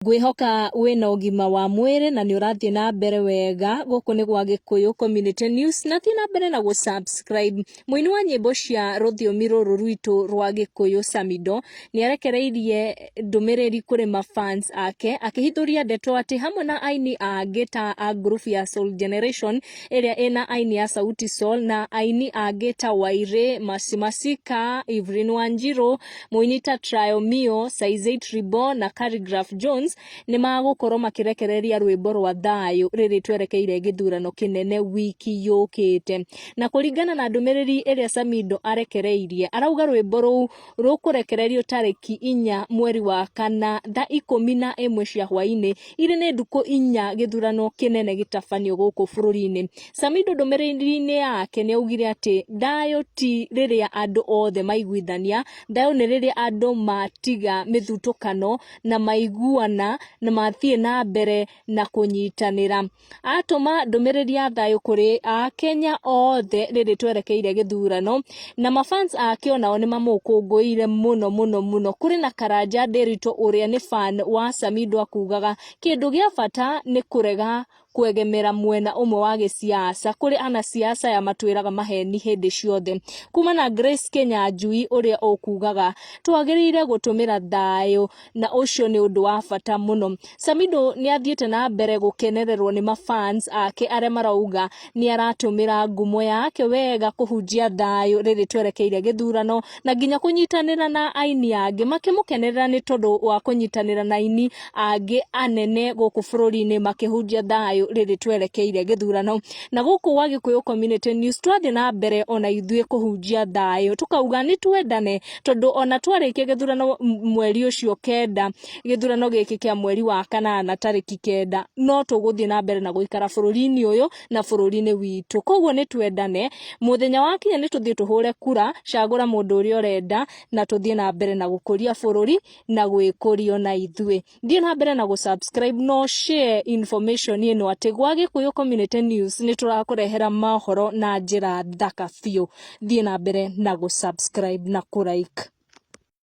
Ngwĩhoka wĩna ũgima wa mwĩrĩ na nĩ ũrathiĩ na mbere wega. Gũkũ nĩ gwa Gĩkũyũ Community News na thiĩ na mbere na gũ subscribe. Mũini wa nyĩmbo cia rũthiomi rũrũ rwitũ rwa Gĩkũyũ Samido nĩ arekereirie ndũmĩrĩri kũrĩ ma fans ake akĩhithũria ndeto atĩ hamwe na aini angĩ ta a group ya Soul Generation ĩrĩa ĩna aini a Sauti Sol na aini angĩ ta Wairĩ, Mercy Masika, Evelyn Wanjiru, Mũini ta Trio Mio, Size 8 Ribo na Khaligraph Jones nĩ magũkorwo makĩrekereria rwĩmbo rwa thayũ rĩrĩ twerekeire gĩthurano kĩnene wiki yũkĩte. Na kũringana na ndũmĩrĩri ĩrĩa Samido arekereirie, arauga rwĩmbo rũu rũkũrekererio tarĩki 4 mweri wa kana thaa 11 cia hwainĩ irĩ nĩ ndukũ 4 gĩthurano kĩnene gĩtabanio gũkũ bũrũri-inĩ. Samido ndũmĩrĩri-inĩ yake nĩ augire atĩ thayũ ti rĩrĩa andũ othe maiguithania, thayũ nĩ rĩrĩa andũ matiga mĩthutũkano na maiguana na mathiĩ na mbere na kũnyitanĩra. Atũma ndũmĩrĩri ya thayũ kũrĩ Akenya othe rĩrĩ twerekeire gĩthurano na mafans ake onao nĩ mamũkũngũĩire mũno mũno mũno. Kũrĩ na Karanja Nderitu ũrĩa nĩ fan wa Samido akugaga kĩndũ gĩa bata nĩ kũrega kwegemera mwena ũmwe wa gĩsiasa. Kũrĩ anasiasa aya matwĩraga maheni hĩndĩ ciothe. Kuma na Grace Kĩnyanjui ũrĩa ũkugaga twagĩrĩire gũtũmĩra thayũ na ũcio nĩ ũndũ wa bata mũno. Samido nĩ athiĩte na mbere gũkenererwo nĩ mafans ake arĩa marauga nĩ aratũmĩra ngumo yake wega kũhunjia thayũ rĩrĩ twerekeire gĩthurano na nginya kũnyitanĩra na aini angĩ makĩmũkenerera nĩ tondũ wa kũnyitanĩra na aini angĩ anene gũkũ bũrũri-inĩ makĩhunjia thayũ rĩrĩ twerekeire gĩthurano. Na gũkũ gwa Gĩkũyũ Community News twathiĩ na mbere ona ithuĩ kũhunjia thayũ tũkauga nĩ twendane tondũ ona twarĩkia gĩthurano mweri ũcio 9, gĩthurano gĩkĩ kĩa mweri wa kanana tarĩki 9, no tũgũthiĩ na mbere na gũikara bũrũri-inĩ ũyũ na bũrũri-inĩ witũ. Koguo nĩ twendane, mũthenya wakinya nĩ tũthiĩ tũhũre kura, cagũra mũndũ ũrĩa ũrenda na tũthiĩ na mbere na gũkũria bũrũri na gwĩkũria ona ithuĩ. Thiĩ na mbere na gũ subscribe no share information ĩno atĩ gwa Gĩkũyũ Community News nĩ tũrakũrehera mohoro na njĩra thaka biũ. Thiĩ na mbere na gũ subscribe na kũ like.